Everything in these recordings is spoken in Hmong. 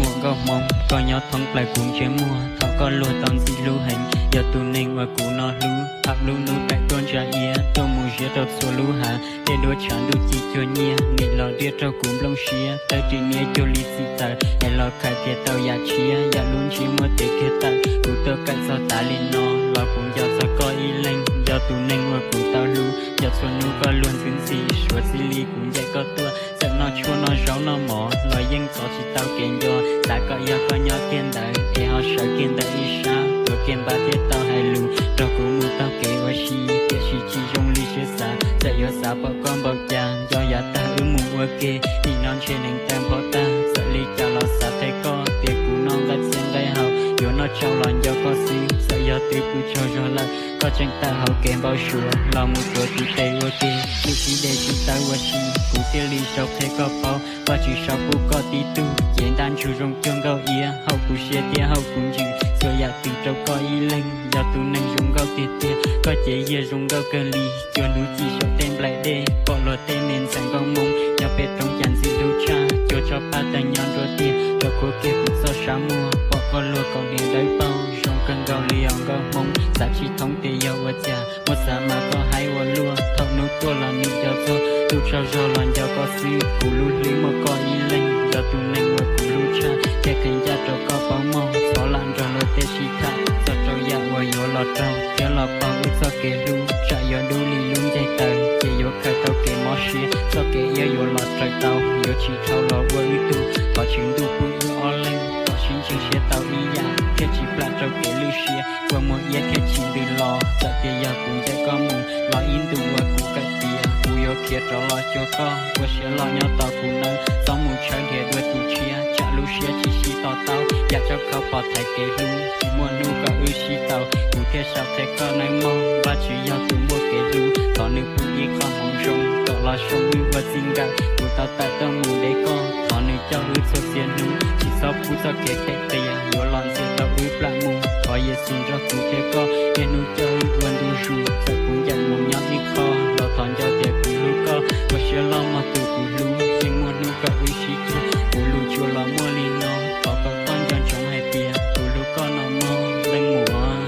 Ua nkauj hmoob, koj nyob thoob plaws kuv ntsej muag, thaum koj luag tau ntxim hlub heev, yog tus neeg uas kuv no hlub. Thaum lub hnub taim tuaj ntsa iab, tuaj mus ziab rau txhua lub hav, tej duab tshav ntuj ci cuag nyiaj, nim los riaj rau kuv nplooj siab, tawb ris niab cuag li txim tawm, es los khaws tias tau yam tshiab, yam lub ntsiab muab tes kiag tawm, kuv tuaj kawm txog tas li no, los kuv nco txog koj ib leeg, yog tus neeg uas kuv tau hlub, nco txhua hnub koj luag ntxhi ntxhi, suav txij li kuv ncaim koj tuaj, txawm noj tshuaj noj zaub noj mov, los yeej txov tsis tau kev nco, xav kom yog koj nyob kiag ntawd, es ho sawv kiag ntawd ib sab, tuav kiag npab thiab tau hais lus, nrog kuv mus taug kev ua si, tiam sis tsis zoo li siab xav, txawm yuav xav pom koj npaum cas, nco yav tag wb mus ua ke, nim no ntshe neev taw npho tag, txawm li cas los xav qhia koj, tias kuv noj nqaij txhia nqaij hau, yuav noj tsau los nco koj xwb, txawm yog twb pw tsaug zog lawm, koj tseem tawm hauv kev npau suav, los mus tuav tus tes ua ke, lwm sib de tsis tau ua si, kuv thiaj li sau qhia koj paub, Vajtswv sau pub koj tib tug, cev ntaj ntsug zoo cuag nkauj iab, haum kuv siab thiab haum kuv ntsws, txhua yam twg rau koj ib leeg, yog tus neeg zoo nkauj tiag tiag, koj cev yiag zoo nkauj kawg li, cuag hnub ci saum tej nplaim dej, pom luag tej me ntxhais nkauj hmoob, nyob pem roob cas ntxim hlub tshaj, cuag tsob paj tawg nyob nruab tiaj, rau khuav kiag kuv txoj sab muag, pom koj luag kaus hniav dawb paug, zoo kawg nkaus li os nkauj hmoob, xav tsis thoob tias yog ua cas, muab xav mas koj haib ua luaj, thaum hnub tuaj los nim nco txog, tub tsaug zog los nco koj xwb, kuv lub hlwb muaj koj ib leeg, yog tus neeg uas kuv hlub tshaj, thiaj qhia ncaj rau koj paub mog, txhob lam nrog luag tej sib tham, txog rau yam uas yuav los raug, thiab los paug wb txoj kev hlub, tsam yuav dub li lub ncaig taws, ces yuav khaws tau kev mob siab, txoj kev iab yuav los raws tau, yuav tsis dhau los ua wb tug, thov tswv ntuj pub wb ob leeg, kom sib ntseeg siab tau ib yam, thiaj tsis plam rau kev lwj siab, kua muag iab thiaj tsis ntws los, txawm tias yog kuv ncaim koj mus, los ib ntus uas kuv kawm tiav, kuv yuav khiav rov los cuag koj, ua siab loj nyob tos kuv nawb, txhob mus tshawb dhia dua tus tshiab, tsam lub siab tsis sib to taub, yam tsob khau pom thaiv kev hlub, tsis muaj hnub kom wb sib tau, kuv thiaj sau qhia koj nawb mog, Vajtswv yog tus muaj kev hlub, thov nws pub ib qho hmoov zoo, kom los zoo wb ua txij nkawm, kuv tau tawm tuaj mus de koj, thov nws coj wb txhua txhia hnub, tsis txhob pub txoj kev phem qias, yuav los ntxias tau wb plam mus, thov Yexus nrog kuv thiab koj, niaj hnub coj wb ua ntu zus, txawm kuv ncaim mus nyob ib qho, los thov nco tias kuv hlub koj, ua siab loj mog tus kuv hlub, yeej muaj hnub kom wb sib cuag, kuv lus tsuas los muaj li no, thov kom koj nco ntsoov hais tias kuv hlub koj no mog leej muam.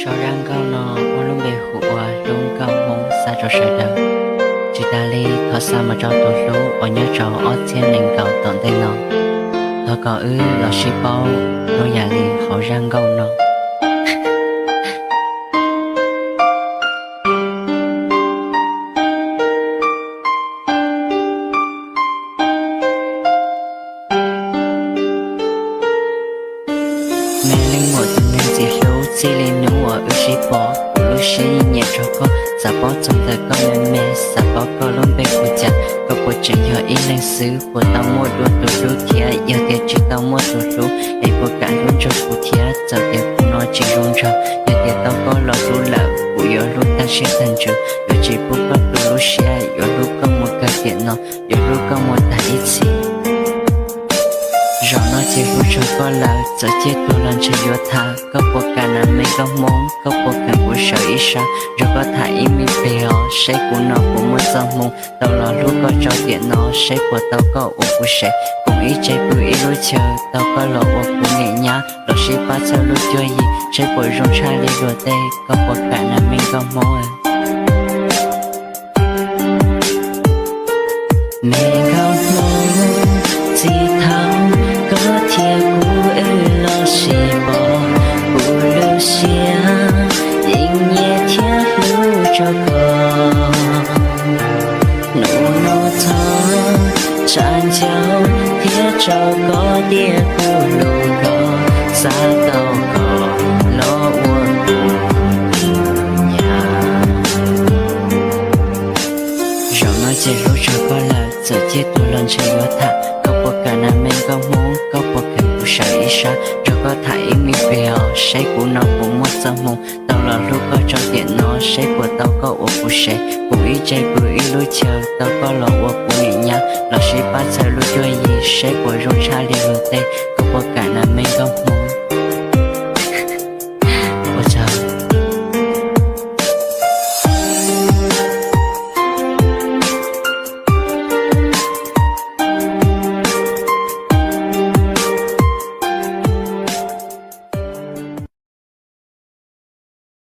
Sau zaj nkauj no muaj lub npe hu ua Hlub Nkauj Hmoob xa rau sawv daws. Tsis tas li thov xa mus rau tus hlub uas nyob rau ob txhiab nees nkaum tom ntej no. Thov kom wb los sib paub hnub yam li hauv zaj nkauj no. Me leej muam tus neeg ntxim hlub, txij li hnub uas wb sib pom, kuv lub siab yeej nyiam rau koj. Xav paub txog ntawm koj me me, xav paub koj lub npe hu cas, koj puas tseem yog ib leeg xwb, puas tau muaj dua tus hlub thiab? Yog tias tsis tau muaj tus hlub, es puas kam hlub nrog kuv thiab? Txawm tias kuv no tsis zoo nraug, yog tias tau koj los hlub lawm, kuv yuav hlub tag siab tag ntsws, yuav tsis pub koj tu lub siab, yuav hlub koj mus kawg tiam no, yuav hlub koj mus tag ib txhis. Zaum no ces hlub tshua koj lawm, txawm ciaj tuag los ntshe yuav tham. Koj puas kam nas me nkauj hmoob, koj puas kheev kuv sawv ib sab, nrog koj tham ib me pliag os, seb kuv no puas muaj txoj hmoo tau los hlub koj rau tiam no, seb puas tau koj ua kuv sev, koom ib tsev pw ib lub chaw, tau koj los ua kuv niam nyab, los sib pab txhawb lub cuab yig, seb puas zoo tshaj li luag tej. Koj puas kam nas me nkauj hmoob? Me nkauj hmoob, txij thaum koj thiab kuv wb los sib pom, kuv lub siab yeej nyiam thiab hlub rau koj. Hnub no thov tsa ncauj thiab tso koj tias kuv hlub koj, xav tau koj los ua kuv niam Saib puas tau koj ua kuv sev, kuv ib tse pw ib lub chaw, tau koj los ua kuv niam nyab, los sis pab txhawb lub cuab yig, saib puas zoo tshaj li luag tej, koj puas kam nas me nkauj Hmoob?